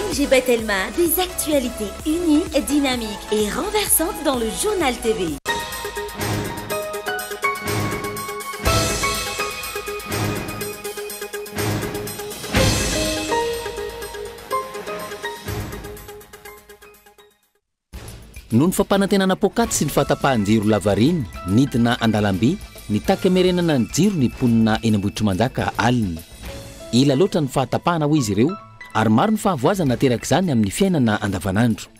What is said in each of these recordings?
ONG Batelma, des actualités uniques, dynamiques et renversantes dans le Journal TV. Noho ny fampanantenana poakaty sy ny fahatapahan-jiro lavareny, nidina an-dalambe, nitaky hamerenana ny jiro ny mponina eny Ambohitrimanjaka alina. Ela loatra ny fahatapahana hoy izy ireo ary maro ny fahavoazana aterak'izany amin'ny fiainana andavanandro.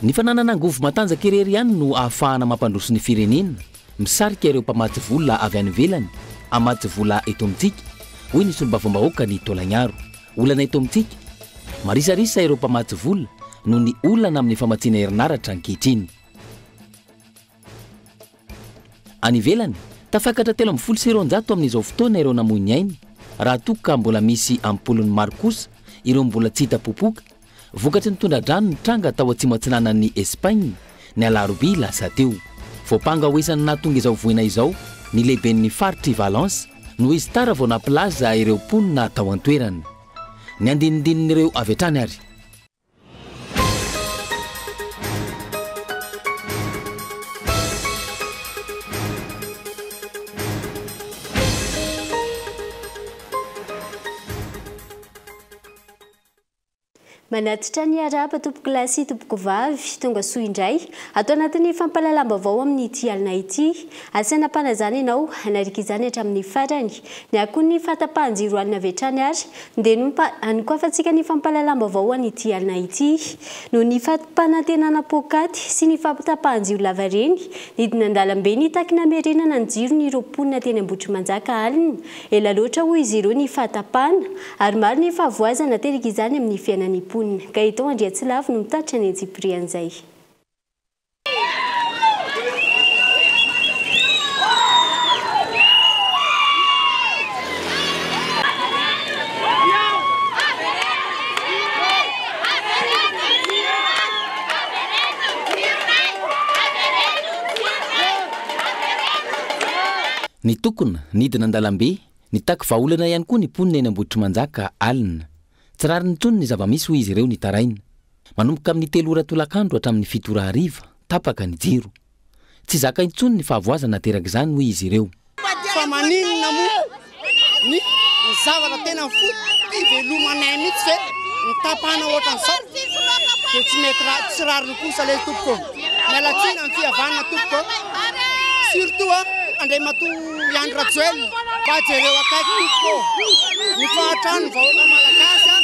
Ny fananana angovo matanjaka irery ihany no ahafahana mampandroso ny firenena, misarika ireo mpamatsy vola avy any ivelany hamatsy vola eto amintsika, hoy ny solombavambahoakan'i Taolagnaro. Olana eto amintsika, marisarisa ireo mpamatsy vola noho ny olana amin'ny famatsiana herinaratra ankehitriny. Any ivelany, tafakatra 213 amin'izao fotoana ireo namoy ny ainy, raha toa ka mbola misy am-polony maro kosa ireo mbola tsy hita popoka, vokatry ny tondra-drano nitranga tao atsimo atsinanan'i Espagne, ny alarobia lasa teo. Voampanga ho isan'ny nahatonga izao voina izao ny lehiben'ny faritr'i Valence, noho izy tara vao nampilaza ireo mponina tao an-toerana. Ny andinindinin'ireo avy hatrany ary. Manatitra ny arahaba tompokolahy sy tompokovavy, tonga soa indray ato anatin'ny fampahalalam-baovao amin'ity alina ity. Asaina am-panajana ianao hanarika izany hatramin'ny farany. Ny akon'ny fahatapahan-jiro alina avy hatrany ary dia nokafantsika ny fampahalalam-baovao an'ity alina ity. Noho ny fampanantenana poakaty sy ny fampitapahan-jiro lavareny, nidina an-dalambe nitaky namerenana ny jiron'ireo mponina teny Ambohitrimanjaka alina. Ela loatra hoy izy ireo ny fahatapahana ary maro ny fahavoazana ateraka izany amin'ny fiainan'ny mponina. Gaëtan Andriatsilavo no mitatitra ny antsipirian'izay. Nitokona, nidina an-dalambe, nitaky vahaolana ihany koa ny mponina eny Ambohitrimanjaka alina. Tsy rariny intsony ny zava-misy hoy izy ireo nitaraina. Manomboka amin'ny telo ora tolakandro hatramin'ny fito ora hariva, tapaka ny jiro. Tsy zaka intsony ny fahavoazana aterak'izany hoy izy ireo. Fa maninona moa ny ny zavatra tena foto-pivelomanay mihitsy ve ny tapahana ohatran'izao dia tsy mety ra tsy rariny kosa lesy tompoko ô! Miala tsiny amin'ny fihavanana tompoko ô! Surtout a Andriamatoa Andry Rajoelina mba jereo akaiky tompoko ô! Ny fahatran'ny vahoaka malagasy a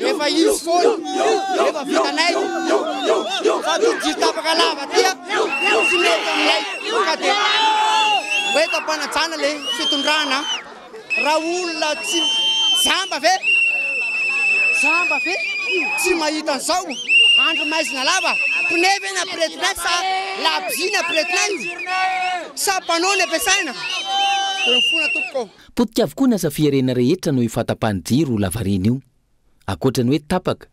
Efa izy foana, efa vitanay fa ty jiro tapaka lava ty a tsy mety aminay ka de hoeto ampanajana le fitondrana raha olona tsy jamba ve jamba ve tsy mahita an'izao andro maizina lava pneu ve ny ampiretinay sa labozia ny ampiretinay sa panneau ny ampiasaina de mifona tompoko. Potika avokoa ny asa fiherena rehetra noho io fahatapahan'ny jiro lavareny io. Ankoatra ny hoe tapaka,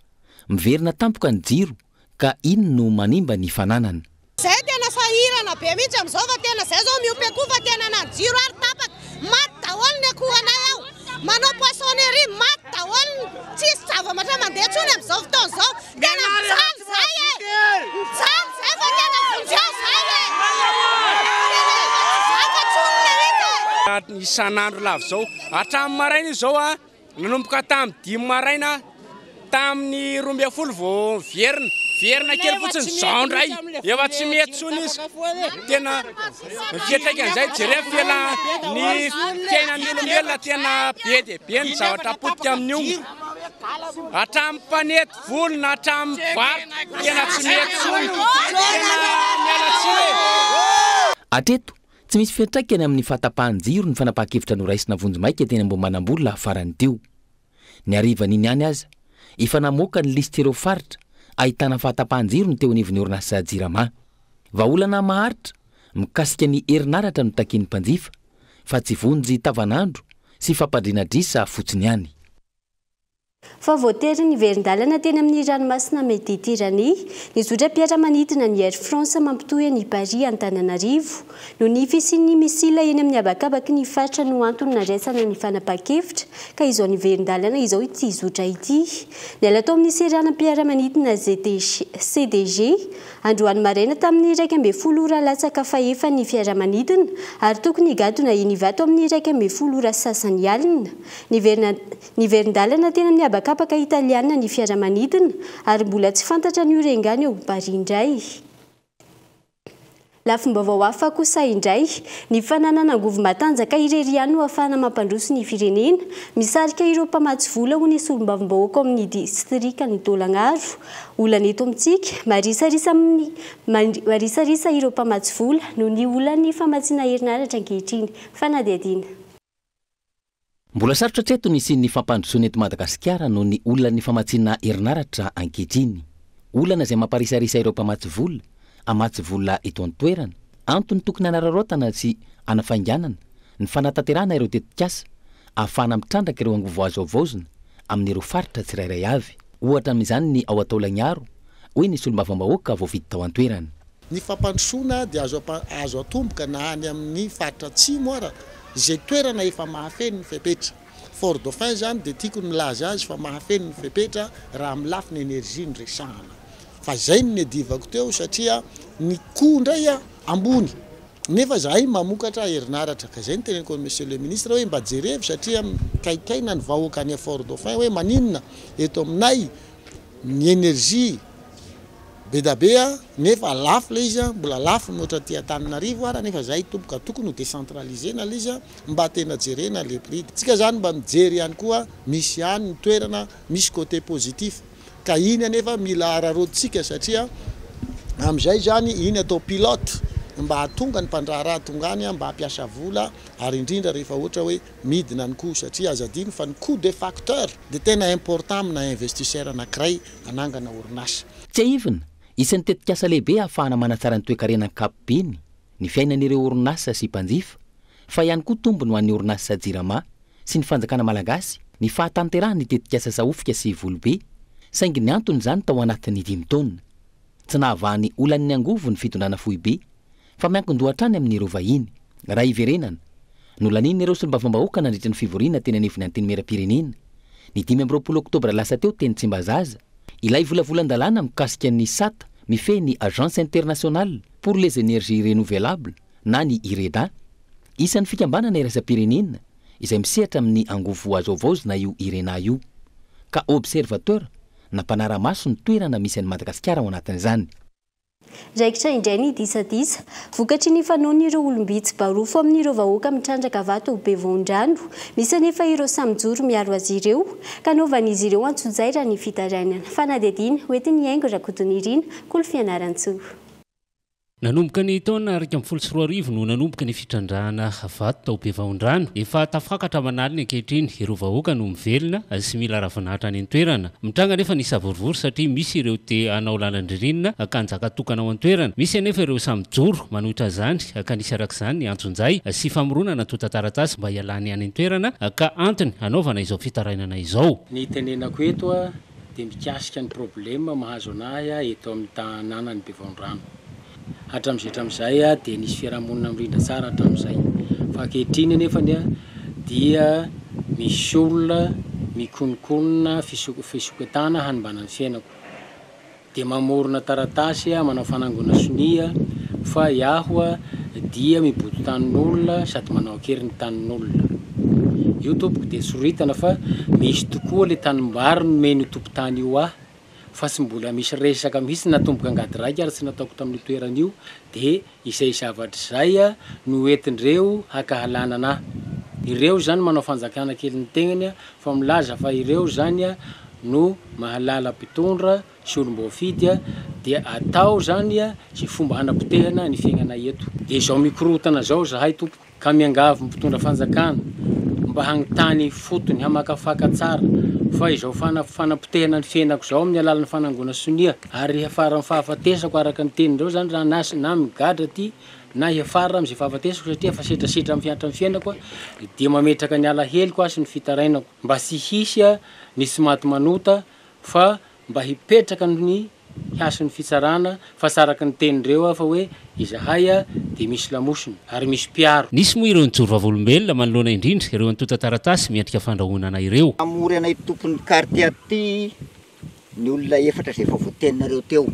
miverina tampoka ny jiro ka iny no manimba ny fananana. Zay tena sahirana be mihitsy amizao fa tena zay zao miompy akoho fa tena na ny jiro ary tapaka maty daholo ny akohonay ao manao poissonnerie maty daholo ny tsisy zavamatra mandeha tsony amizao fotoana zao tena mijaly zay e mijaly zay fa tena vonjeo zay e tena efa tsy zaka tsony le izy e. Isan'andro lava izao hatramin'ny maraina io izao a. Nanomboka tamin'ny dimy maraina tamin'ny 12 vao niverina, verina kely fotsiny izao indray efa tsy mety intsony izy. Tena ny fiantraikan'izay jereo fiala ny fiainan'ny olombelona tena be dia be ny zavatra potika amin'io. Hatramin'ny mpanety volona, hatramin'ny mpivarotra tena tsy mety intsony. Tena miala tsiny e. Hatreto, Tsy misy fiantraikany amin'ny fahatapahan-jiro ny fanapahan-kevitra noraisina vonjimaika teny Ambohimanambola farany teo. Ny harivan'iny ihany aza, efa namoaka ny lisitr'ireo faritra ahitana fahatapahan-jiro ny teo anivon'ny orinasa Jirama. Vahaolana maharitra mikasika ny herinaratra no takian'ny mpanjifa fa tsy vonjy tavanandro sy fampandriana adrisa fotsiny ihany. Fa voatery niverin-dalana teny amin'ny ranomasina Mediterane ny zotram-piaramanidina ny Air France mampitohy an'i Paris Antananarivo. Noho ny fisian'ny misila eny amin'ny habakabaky ny faritra no antony nandraisana ny fanapahan-kevitra ka izao niverin-dalana izao ity zotra ity. Niala tao amin'ny seranam-piaramanidina CDG androany maraina tamin'ny 11 ora latsaka fahefany ny fiaramanidina ary tokony higadona eny Ivato amin'ny 11 ora sasany alina. Niverina Niverin-dalana teny amin'ny habakabaka italiana ny fiaramanidina ary mbola tsy fantatra ny orengany eo Bari indray. Lafim-baovao hafa kosa indray, ny fananana angovo matanjaka irery ihany no ahafahana mampandroso ny firenena, misarika ireo mpamatsy vola hoy ny solombavambahoaka ao amin'ny distrikan'i Taolagnaro. Olana eto amintsika, marisarisa amin'ny marisarisa ireo mpamatsy vola noho ny olan'ny famatsiana herinaratra ankehitriny. Fanadihadiana. Mbola sarotra hatreto ny hisian'ny fampandrosoana eto Madagasikara noho ny olan'ny famatsiana herinaratra ankehitriny. Olana izay mamparisarisa ireo mpamatsy vola hamatsy vola eto an-toerana. Antony tokony hanararaotana sy hanafainganana ny fanatanterahana ireo tetikasa ahafahana mitrandraka ireo angovo azo havaozina amin'ireo faritra tsirairay avy. Ohatra amin'izany ny ao Taolagnaro, hoy ny solombavambahoaka voafidy tao an-toerana. Ny fampandrosoana dia azo azo atomboka na any amin'ny faritra atsimo ara, izay toerana efa mahafeno ny fepetra. Fort Dauphin izany dia tiako ny milaza azy fa mahafeno ny fepetra raha amin'ny lafiny energie no resahana. Fa izay no niadivako teo satria ny coût indray ambony nefa izahay mamokatra herinaratra. Ka izay no teneniko an'i Monsieur le Ministre hoe mba jerevo satria mikaikaina ny vahoaka any Fort Dauphin hoe maninona eto aminay ny energie be da be a, nefa lafo le izy a, mbola lafo mihoatra aty Antananarivo ara, nefa zahay tompoko ka tokony ho decentraliser-na le izy a, mba tena jerena le prix, tsika zany mba mijery ihany koa misy ihany ny toerana misy côté positif, ka iny anefa mila araraotintsika satria amizay zany iny atao pilote mba hahatonga ny mpandraharaha tonga any mba hampiasa vola ary indrindra rehefa ohatra hoe midina ny coût satria aza adino fa ny coût des facteurs dia tena important amina investisseur anakiray hanangana orinasa. Tsiahivina, isan'ny tetikasa lehibe ahafahana manatsara ny toekarena ankapobeny ny fiainan'ireo orinasa sy mpanjifa, fa ihany koa tombony ho an'ny orinasa Jirama sy ny fanjakana malagasy ny fahatanterahan'ny tetikasa Sahofika sy Volobe, saingy ny antony izany tao anatin'ny dimy taona. Tsy nahavaha ny olan'ny angovo ny fitondrana foibe fa miankin-doha hatrany amin'ireo vahiny. Raha hiverenana, nolanian'ireo solombavambahoaka nandritra ny fivoriana teny anivon'ny Antenimierampirenena, ny 25 oktobra lasa teo teny Tsimbazaza, ilay volavolan-dalàna mikasika ny sata mifehy ny Agence internationale pour les énergies renouvelables na ny IREDA. Isan'ny fikambanana iraisam-pirenena izay misehatra amin'ny angovo azo havaozina io IRENA io, ka observateur na mpanara-maso ny toerana misy an'i Madagasikara ao anatin'izany. Raikitra indray ny disadisa, vokatry ny fanaon'ireo olom-bitsy barofo amin'ireo vahoaka mitrandraka vato ao Bevaondrano. Misy anefa ireo samy mijoro miaro azy ireo, ka anaovan'izy ireo antsojay raha ny fitarainana. Fanadihadiana, hoentin'i Haingo Rakotonirina, Kolo Fianarantsoa. Nanomboka ny taona 2011 no nanomboka ny fitrandrahana vato tao Bevahondrano. Efa tafakatra aman'aliny ankehitriny ireo vahoaka no mivelona sy mila ravinahitra any an-toerana. Mitranga anefa ny savorovoro satria misy ireo te hanao lalan-dririnina ka hanjaka tokana ao an-toerana. Misy anefa ireo samy mijoro manohitra izany ka nisy araka izany ny antsonjay sy famoronana antontan-taratasy mba hialany any an-toerana ka antony hanaovana izao fitarainana izao. Ny tenenako eto dia mikasika ny problème mahazo anahy eto amin'ny tanànan'i Bevaondrano. Hatramin'izay hatramin'izay dia nisy fiarahamonina mirindra tsara hatramin'izay. Fa ankehitriny anefany dia misy olona mikononkonona fisoketana hanimbana ny fiainako. Dia mamorona taratasy manao fanangona sonia fa iaho dia mibodo tanin'olona sady manao an-keriny tanin'olona. Io tompoko dia soritana fa misy tokoa le tanimbary nomen'io tompon-tany io ahy fa tsy mbola misy resaka mihitsy natomboka angady raika ary tsy nataoko tamin'io toerana io dia izay zavatra izay no entindreo hankahalana anah. Ireo izany manao fanjakana kely ny tegnany fa milaza fa ireo izany no mahalala mpitondra sy olom-boafidy dia atao izany izay fomba hanapotehana ny fiaignanay eto. Dia izao mikorotana izao zahay tompoko ka miangavy ny mpitondra fanjakana mba hagnontany ifotony hamakafaka tsara fa izao fanapotehana ny fiainako izao amin'ny alalan'ny fanangona sonia ary hiafaran'ny fahafatesako araka ny tenin'ireo izany raha na migadra aty. na hiafara amin'izay fahafatesako satria efa setrasetra amin'ny fiantra amin'ny fiainako dia mametraka ny alaheloko aho sy ny fitarainako mba tsy hisy ny tsy maty manota fa mba hipetraka ny hasin'ny fitsarana fa tsy araka ny tenin'ireo aho fa hoe izahay dia misy lamosina ary misy mpiaro. Nisy moa ireo nijoro vavolombelona manoloana indrindra ireo antontan-taratasy miendrika fandrahonana ireo. Hamory anay tompon'ny quartier aty ny olona efatra izay efa voateninareo teo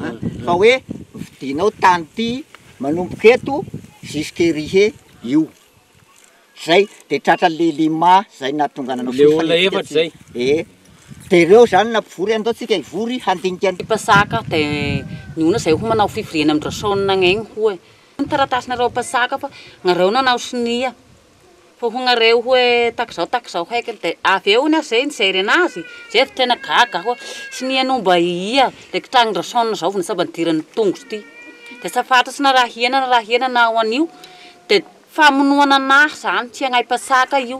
an, fa hoe vidinao tany ity manomboka eto jusque Rihe io, zay de tratran'le Lima zay nahatonga nanao Le olona efatra zay? E, de reo zany nampivory andao tsika hivory handinika ny. Pasaka de ny olona zay ho manao fivoriana amin-dRasaonina agny hoe ny taratasinareo Pasaka fa nareo nanao sonia. Fa ho nareo hoe takizao takizao heky de avy eo ny ahy zay nijery anazy zay vao tena gaga aho sy ny nomba ia le kitragnon-dRasaonina zao vao nisamba nidiran'ny tongotro ty de tsy fantatro na raha hiaina na raha hiaina na ho an'io de famonoana anahy zany tsy agnay pasaka io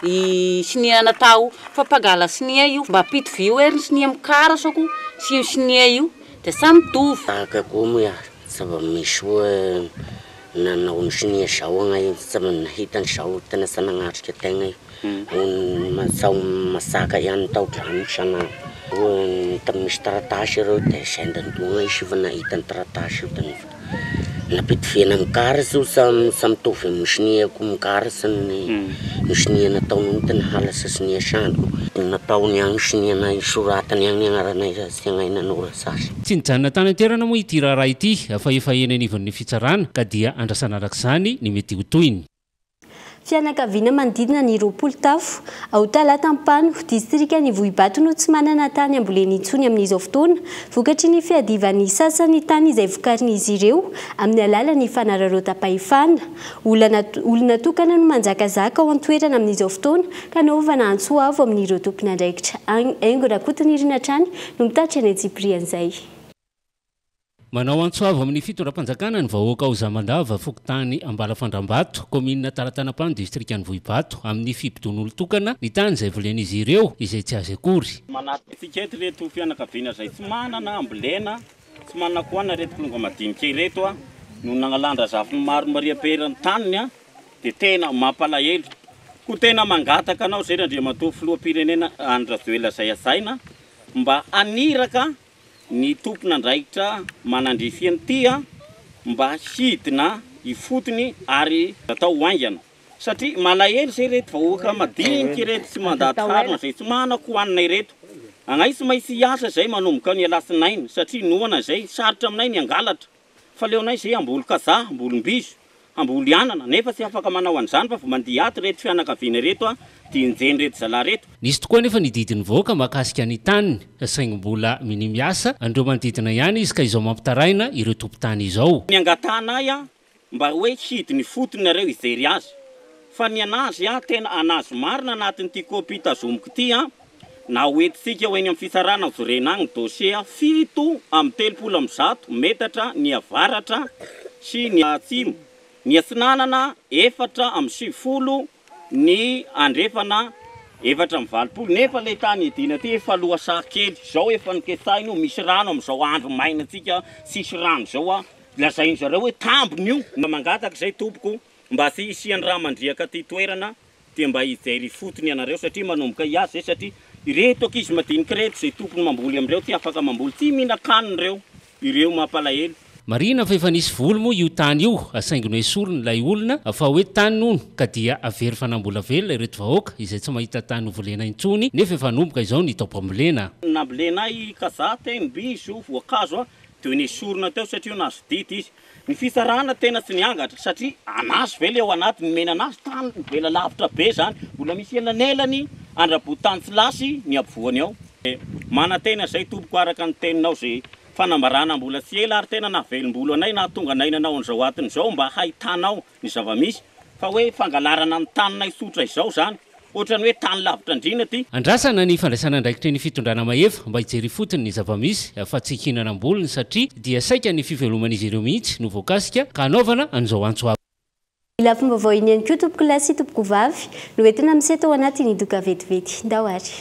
i sonia natao fa mpangala sonia io mba ampitovio ery ny sonia mikara sao ko sy io sonia io de samy mitovy. Tahaka koa moa tsy mba misy hoe Nanao ny sonia zao agnay tsy mba nahita an'izao tena tsy nagnatrika tegna io. Sao masaka ihany tao drano isan'andro. Misy taratasy ireo de sendra tonga izy fa nahita ny taratasy io de nampitoviana amin'ny karatra io sa mitovy amin'ny sonia ko amin'ny karatra ny sonia nataony io tena halatra sonia sandoka. Nataony agny sonia nay soratany agny agnaranay tsy agnay nanoratra azy. Tsy nijanona tany an-toerana moa ity raharaha ity fa efa eny anivon'ny fitsarana ka dia andrasana araka izany ny mety ho tohiny. Fianakaviana manodidina ny 20 tafo ao Talata Ampano, distrikan'i Vohibato no tsy manana tany hambolena intsony amin'izao fotoana, vokatry ny fiadivan'ny sasany tany izay vokarin'izy ireo amin'ny alalan'ny fanararaotam-pahefana. Olona tokana no manjakazaka ao an-toerana amin'izao fotoana ka anaovana antso avo amin'ireo tompon'andraikitra. Haingo Rakotonirina hatrany no mitatitra ny antsipirian'izay. Manao antso avo amin'ny fitondram-panjakana ny vahoaka ao Zamandava, fokontany Ambalafandrambato, kaominina Talatanapano, distrikan'i Vohibato, amin'ny fibodoan'olon-tokana ny tany izay volen'izy ireo, izay tsy azy akory. Manatrika eto ireto fianakaviana izay tsy manana ambolena, tsy manana kohanina ireto kilonga madinika ireto no nagnalan-dRazafinimaro Maria Pera ny taniny dia tena mampalahelo. Koa tena mangataka anao izay Randriamatoa Filoham-pirenena Andry Rajoelina izay hajaina mba haniraka ny tompon'andraikitra manandrify an'ity mba hidina ifotony ary atao ho haingana satria malahelo zay ireto vahoaka madinika ireto tsy mandady harona zay tsy manan-kohanina ireto. Agnay tsy maintsy hiasa zay manomboka ny alatsinainy satria noana zay, sarotra aminay ny hangalatra. Fa leonay zay hamboly kazaha, hamboly mbizo, hamboly anana, nefa tsy afaka manao an'izany fa vao mandia ato ireto fianakaviana ireto a, dia enjehiny ireto zalahy ireto. Nisy tokoa anefa ny didy nivoaka mahakasika ny taniny, saingy mbola minia miasa an'ireo manodidina ihany izy ka izao mampitaraina ireo tompon-tany izao. Ny angatahanay a, Mba hoe hidiny ifotony nareo hijery azy. Fa ny anazy an, tena anazy marina anatin'ity copie tazomiko ity an, na ho entintsika ho eny amin'ny fitsarana ho jerena agny ny dossier an, 137 metatra ny avaratra sy ny atsimo, ny atsinanana 94 ny andrefana 84, nefa ilay tany hidiana aty efa lohasaha kely, izao efa noketsahina io, misy rano amin'izao andro maina antsika tsisy rano izao an, Lazain zareo hoe tambiny io. Mba mangataka izay tompoko mba tsy hisian'ny rà mandriaka aty toerana dia mba hijery ifotony ianareo satria manomboka hiasa izay satria ireto ankizy madinika ireto izay tompony mamboly amin'ireo tsy afaka mamboly tsy mihinan-kanina ireo ireo mampalahelo. Marihina fa efa nisy voly moa io tany io saingy noesoriny ilay olona fa hoe taniny hono ka dia very fanambola velona ireto vahoaka izay tsy mahita tany hovolena intsony nefa efa hanomboka izao ny taom-pambolena. Nambolenay kazaha, tenim-bizo, voankazo, Teo nesorina teo satria io nahazo didy izy. Ny fitsarana tena tsy niangatra satria anazy ve le ao anaty nomena anazy tany mivela lavitra be zany. Mbola misy elanelany Andrabotantsilasy ny ampovoany ao. Manantena izay tompoko araka ny teninao izay fanambarana mbola tsy ela ary tena nahavelombolo anay nahatonga anay nanao an'izao atiny izao mba hahitanao ny zava-misy fa hoe fangalarana ny taninay tsotra izao zany, ohatran'ny hoe tany lavitra andriana ty. Andrasana ny fandraisana andraikitry ny fitondrana mahefa mba hijery ifotony ny zava-misy fa tsy hihinana am-bolony satria dia saika ny fiveloman'izy ireo mihitsy no voakasika ka hanaovana an'izao antso avo. Ny lafim-baovao iny ihany koa tompokolahy sy tompokovavy no entina miseho tao anatin'ny doka vetivety. Ndao ary.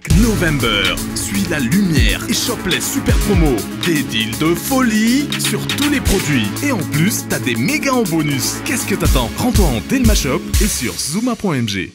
Black November. Suis la lumière et chope les super promos. Des deals de folie sur tous les produits. Et en plus, t'as des méga en bonus. Qu'est-ce que t'attends Rends-toi en Telma Shop et sur zuma.mg.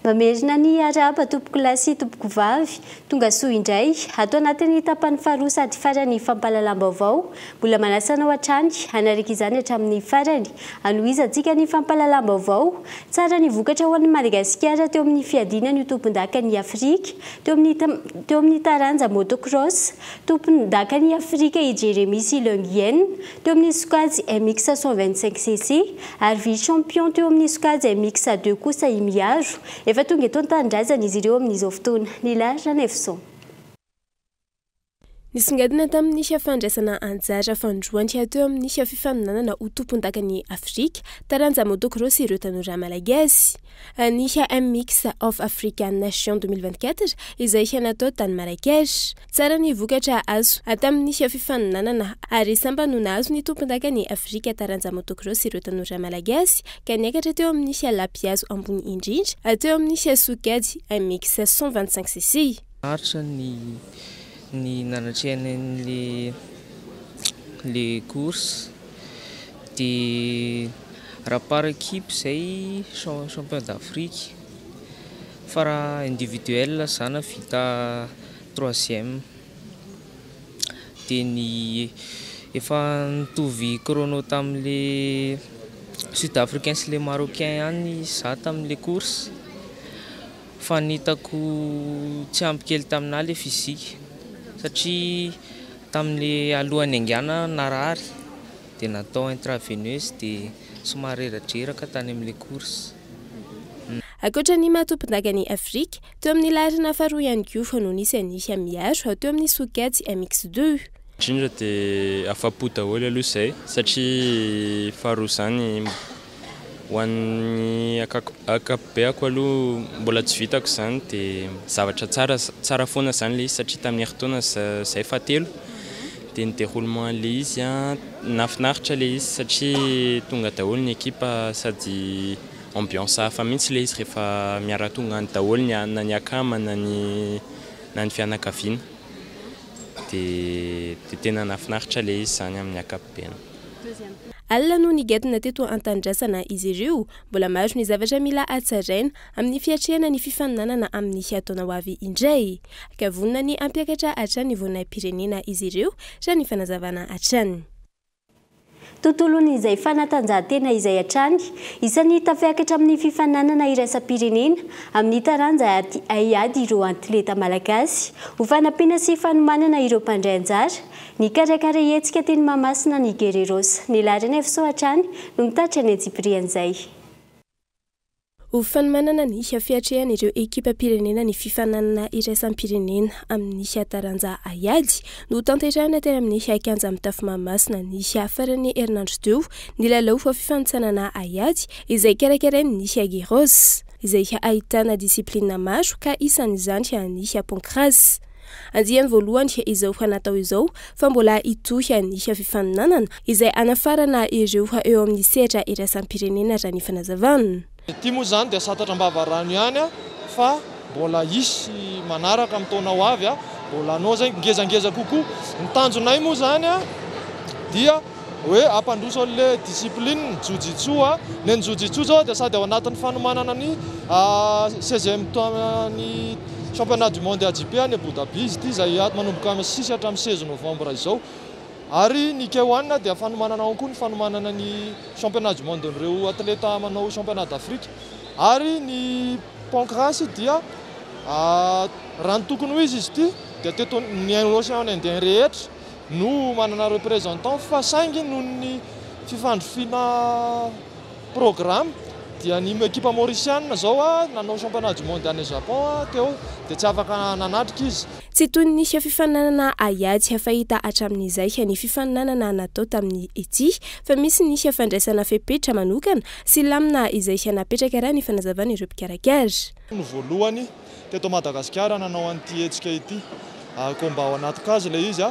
Mamerina ny arahaba tompokolahy sy tompokovavy, tonga soa indray ato anatin'ny tapany faharoa sady farany fampahalalam-baovao. Mbola manasa anao hatrany hanaraka izany hatramin'ny farany. Hanohizantsika ny fampahalalam-baovao. Tsara ny vokatra ho an'i Madagasikara teo amin'ny fiadiana ny ho tompondakan'i Afrika teo amin'ny teo amin'ny taranja motocross. Tompondakan'i Afrika i Jérémy sy Leungien teo amin'ny sokajy MX 125 cc ary vice champion teo amin'ny sokajy MX 2 kosa i Miaro. Efa tonga eto an-tanindrazana izy ireo amin'izao fotoana. Nila Ranefson. Nisongadina tamin'ny fandraisana anjara fanindroany teo amin'ny fifaninanana ho tompondakan'i Afrika, taranja motocross ireo tanora malagasy. Ny MX of African Nation 2024 izay natao tany Marrakech. Tsara ny vokatra azo tamin'ny fifaninanana ary sambany no nahazo ny tompondakan'i Afrika taranja motocross ireo tanora malagasy ka niakatra teo amin'ny lapihazo ambony indrindra teo amin'ny sokajy MX 125 cc. Sarotra ny ny nanatrehana an'le le course dia raha par équipe zay champion d'Afrique fa raha individuel za nahavita troisième dia ny efa nitovy chrono tamin'le sud africain sy le marocain ihany za tamin'le course fa ny hitako tsy ampy kely taminahy le physique satria tamin'le alohan'ny haingana narary dia natao intraveineuse dia somary reradreraka tany amin'le course. Ankoatra ny maha tompondakan'i Afrika, teo amin'ny laharana faharoa ihany koa no nisy an'i Miaro teo amin'ny sokajy MX2. Indrindra dia afa-po daholo aloha izay satria faharoa izany ho an'ny ankapobeako aloha mbola tsy vitako izany dia zavatra tsara tsara foana izany ilay izy satria tamin'ny herintaona izay fahatelo dia ny déroulement an'ilay izy a nahafinaritra ilay izy satria tonga daholo ny ekipa sady ambiance hafa mihitsy ilay izy rehefa miara-tonga any daholo ny na ny akama na ny na ny fianakaviana dia dia tena nahafinaritra ilay izy izany amin'ny ankapobeny. Alina no nigadona teto an-tanindrazana izy ireo. Mbola maro ny zavatra mila hatsaraina amin'ny fiatrehana ny fifaninanana amin'ny taona ho avy indray. Ka vonona ny hampiakatra hatrany ny voninahi-pirenena izy ireo raha ny fanazavana hatrany. Tontolon'izay fanatanjahantena izay hatrany, isan'ny tafiakatra amin'ny fifaninanana iraisam-pirenena amin'ny taranja haiady ireo atleta malagasy. Ho fanampiana sy fanomanana ireo mpandray anjara, nikarakara hetsika teny Mahamasina ny Guerreros. Ny laharana Efso hatrany no mitatitra ny antsipirian'izay. Ho fanomanana ny fiatrehan'ireo ekipam-pirenena ny fifaninanana iraisam-pirenena amin'ny taranja haiady no tanterahina teny amin'ny kianja mitafo Mahamasina ny faran'ny herinandro teo ny lalao fifanintsanana haiady izay karakarain'ny Guerreros izay ahitana disiplinina maro ka isan'izany ny pancrace. Andiany voalohany izao natao izao fa mbola hitohy ny fifaninanana izay anafarana ireo eo amin'ny sehatra iraisam-pirenena raha ny fanazavana. Ity moa izany dia santatra am-bavarano ihany fa mbola hisy manaraka amin'ny taona ho avy, mbola hanao izay ngezangeza kokoa. Ny tanjonay moa izany dia hoe hampandroso an'ilay discipline jiu-jitsu. Ny jiu-jitsu izao dia sady ao anatin'ny fanomanana ny 16e ny championnat du monde AJP any Abu Dhabi izy ity izay manomboka amin'ny 6 hatramin'ny 16 novembre izao. Ary ny K1 dia fanomanana ao koa ny fanomanana ny championnat du monde ireo atleta manao championnat d'Afrique. Ary ny pancrace dia raha ny tokony ho izy izy ity dia teto ny océan Indien rehetra no manana représentant fa saingy noho ny fifandrofiana programme Dia ny ekipa maorisianina izao nanao championnat du monde any Japon teo dia tsy afaka nanatrika izy. Tsy toy ny fifaninanana haiady fahita hatramin'izay ny fifaninanana natao tamin'ny ity fa misy ny fandraisana fepetra manokana sy lamina izay napetraka raha ny fanazavan'ireo mpikarakara. No voalohany teto Madagasikara nanao an'ity hetsika ity. Combat ao anaty cage ilay izy,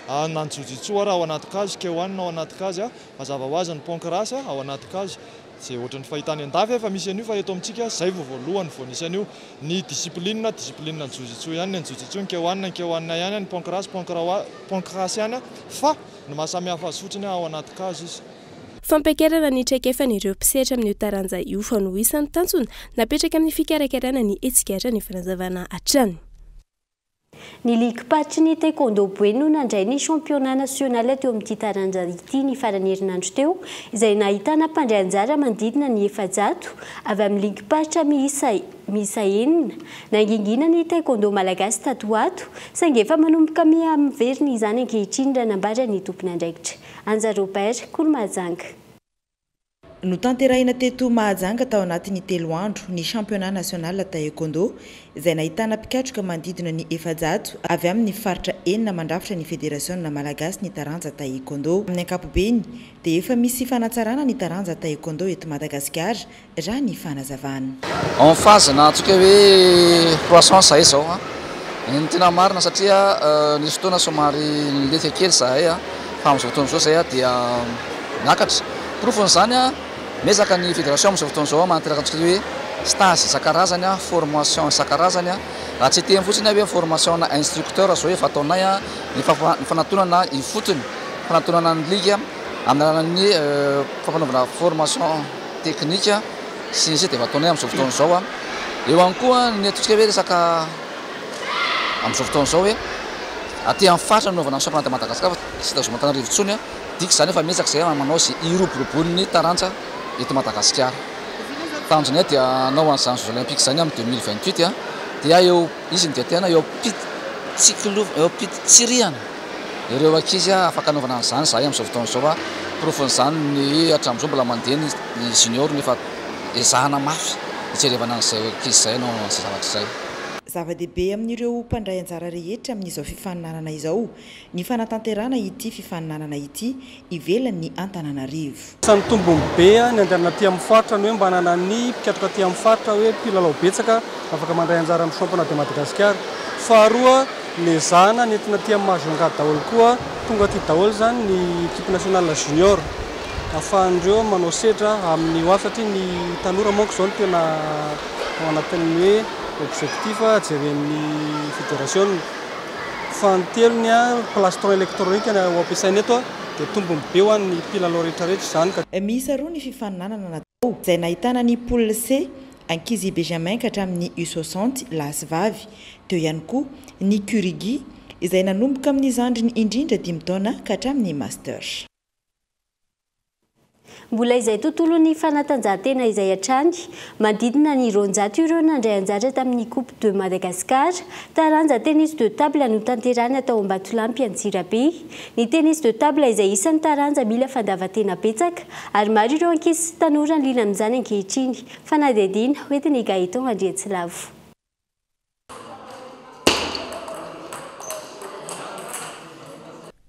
na ny jiu-jitsu ary ao anaty cage, K-one ao anaty cage, mazava ho azy ny pancrace ao anaty cage. Izay ohatran'ny fahitana any an-dafy efa misy an'io fa eto amintsika izay vao voalohany vao nisy an'io. Ny discipline, discipline ny jiu-jitsu ihany, ny jiu-jitsu, ny K-one, ny K-one ihany, ny pancrace, pancrace ihany fa ny maha samy hafa azy fotsiny ao anaty cage izy. Fampiakarana ny traikefan'ireo mpisehatra amin'io taranja io fa no isan'ny tanjona napetraka amin'ny fikarakarana ny hetsika hatrany fanazavana hatrany. Ny ligim-paritry ny taekwondo Boeny no nandray ny championnat national teo amin'ity taranja ity ny faran'ny herinandro teo, izay nahitana mpandray anjara manodidina ny 400 avy amin'ny ligim-paritra miisa 6. Nangingina ny taekwondo malagasy tato ho ato, saingy efa manomboka miha-miverina izany ankehitriny raha nambaran'ny tompon'andraikitra. Anja Robert, Kolo Mahajanga. Notanterahina teto Mahajanga tao anatin'ny 3 andro ny championnat national taekwondo izay nahitana mpikatroka manodidina ny 400 avy amin'ny faritra 6 mandrafitra ny federasiona malagasy ny taranja taekwondo. Amin'ny ankapobeny dia efa misy fanatsarana ny taranja taekwondo eto Madagasikara raha ny fanazavana. En phase na antsika hoe croissance zahay izao a. Ny tena marina satria nisy fotoana somary nilentika kely zahay a, fa amin'izao fotoana izao zahay dia miakatra. Porofon'izany a, miezaka ny fédération amin'izao fotoana izao manateraka antsika hoe stage isan-karazany a, formation isan-karazany a. Raha tsy hiteny fotsiny aho hoe formation na instructeur izao efa ataonay a, ny fanatonana ifotony, fanatonana ny ligue amin'ny alalan'ny fampanaovana formation technique sy ny sisa dia efa ataonay amin'izao fotoana izao a. Eo ihany koa ny ataontsika hoe resaka amin'izao fotoana izao hoe aty amin'ny faritra no anaovana ny championnat de Madagascar fa tsy tazomina Antananarivo intsony a. Dika izany efa miezaka izay manao izay hiroboroboan'ny taranja eto Madagasikara. Tanjonay dia hanao an'izany Jeux Olympiques izany amin'ny 2028 a, dia eo izy no dia tena eo eo am-pitsirihana ireo ankizy afaka hanaovana an'izany izahay amin'izao fotoana izao a. Porofon'izany ny hatramin'izao mbola mandeha ny junior nefa ezahana mafy hijerevana an'izay ankizy izay hanao an'izay zavatra izay. Zava-dehibe amin'ireo mpandray anjara rehetra amin'izao fifaninanana izao ny fanatanterahana ity fifaninanana ity ivelan'ny Antananarivo. Isan'ny tombony be ny andehanana aty amin'ny faritra ny hoe mba hananan'ny mpikatroka aty amin'ny faritra hoe mpilalao betsaka afaka mandray anjara amin'ny championnat de Madagascar. Faharoa, nezahana nentina aty amin'ny Majunga daholo koa, tonga aty daholo izany ny équipe nationale junior ahafahan'ireo manao sedra amin'ny ho avy satria ny tanora manko izao no tena ao anatin'ny hoe objectif jeren'ny fédération. Fahatelony, plastron électronique no ampiasaina eto dia tombony be ho an'ny mpilalao rehetrarehetra izany ka. Miisa 2 ny fifaninanana natao, izay nahitana ny poule C, ankizy Benjamin ka hatramin'ny U60 lahy sy vavy. Teo ihany koa ny Kurigi, izay nanomboka amin'ny zandriny indrindra 5 taona ka hatramin'ny master. Mbola izay tontolon'ny fanatanjahantena izay hatrany, manodidina ny 200 ireo nandray anjara tamin'ny Coupe de Madagascar, taranja tennis de table notanterahina tao Ambatolampy Antsirabe. Ny tennis de table izay isan'ny taranja mila fandavan-tena betsaka ary maro ireo ankizy sy tanora liana amin'izany ankehitriny. Fanadihadiana hoentin'i Gaëtan Andriantsilavo.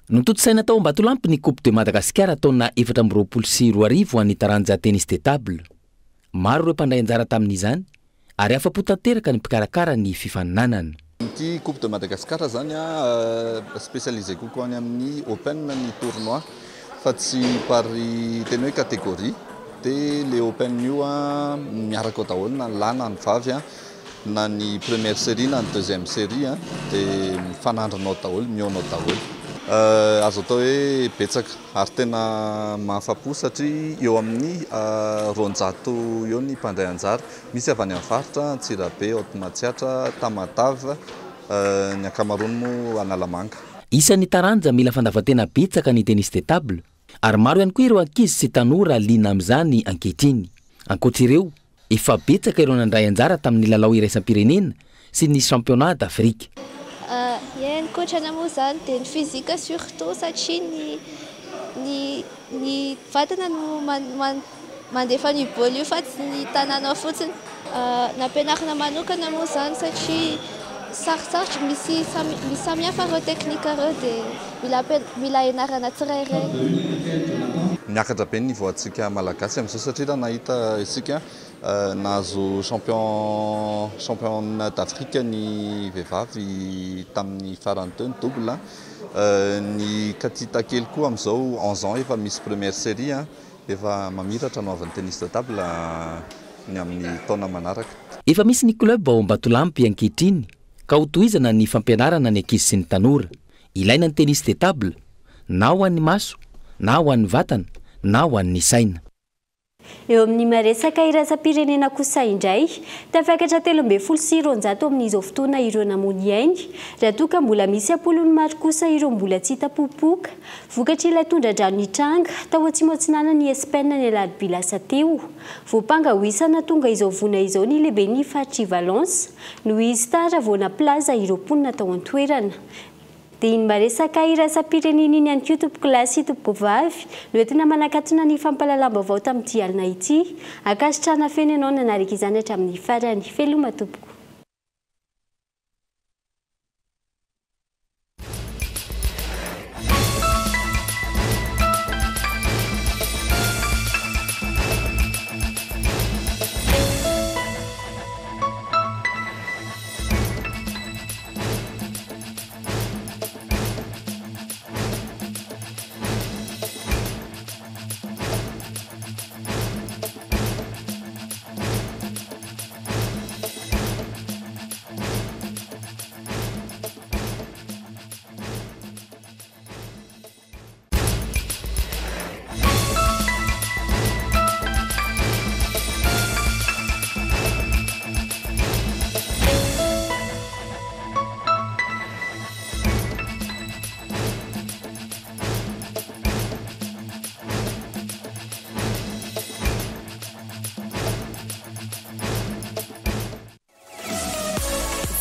Notontosaina tao Ambatolampy ny Coupe de Madagascar taona 2024 ho an'ny taranja tennis de table. Maro ireo mpandray anjara tamin'izany ary afa-po tanteraka ny mpikarakara ny fifaninanana. Ity Coupe de Madagascar zany a spécialisé kokoa any amin'ny open ny tournoi fa tsy par tena hoe catégorie. Dia le open io a miaraka ao daholo na ny lahy na ny vavy a, na ny première série na ny deuxième série a, dia mifanandrina ao daholo, mihaona ao daholo. Azo atao hoe betsaka ary tena mahafa-po satria eo amin'ny 200 eo ny mpandray anjara. Misy avy any amin'ny faritra, Antsirabe, Haute-Matsiatra, Tamatave, ny ankamaroany moa Analamanga. Isan'ny taranja mila fandavan-tena betsaka ny tennis de table ary maro ihany koa ireo ankizy sy tanora liana amin'izany ankehitriny. Ankoatra ireo, efa betsaka ireo nandray anjara tamin'ny lalao iraisam-pirenena sy ny championnat d'Afrique. Ie, ny kotrana moa izany dia ny physique surtout satria ny vatana no mandefa an'io baolina io fa tsy ny tananao fotsiny. Nampianarina manokana moa izany satria sarotsarotra, misy misy samihafa ireo teknika ireo dia mila mila ianarana tsirairay. Miakatra be ny niveau antsika Malagasy amin'izao satria raha nahita isika nahazo champion championne d'Afrique ny vehivavy tamin'ny farany teo ny double. Ny katita kely koa amin'izao 11 ans efa misy première série efa mamiratra no avin'ny tennis de table ny amin'ny taona manaraka. Efa misy ny club ao Ambatolampy ankehitriny ka hotohizana ny fampianarana ny ankizy sy ny tanora. Ilaina ny tennis de table na ho an'ny maso na ho an'ny vatana na ho an'ny saina. Eo amin'ny maresaka iraisam-pirenena kosa indray, tafakatra 213 amin'izao fotoana ireo namoy ny ainy, raha toa ka mbola misy am-polony maro kosa ireo mbola tsy hita popoka, vokatr'ilay tondra-drano nitranga tao atsimo atsinanan'i Espaina ny alarobia lasa teo. Voampanga ho isan'ny nahatonga izao voina izao ny lehiben'ny faritr'i Valence, noho izy tara vao nampilaza ireo mponina tao an-toerana. Dia iny maresaka iraisam-pirenena iny ihany koa tompokolahy sy tompokovavy no entina manakatona ny fampahalalam-baovao tamin'ity alina ity. Ankasitrahana feno ianao nanaraka izany hatramin'ny farany. Veloma tompoko.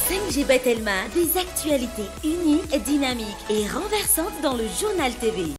5G by Telma, des actualités uniques, dynamiques et renversantes dans le journal TV.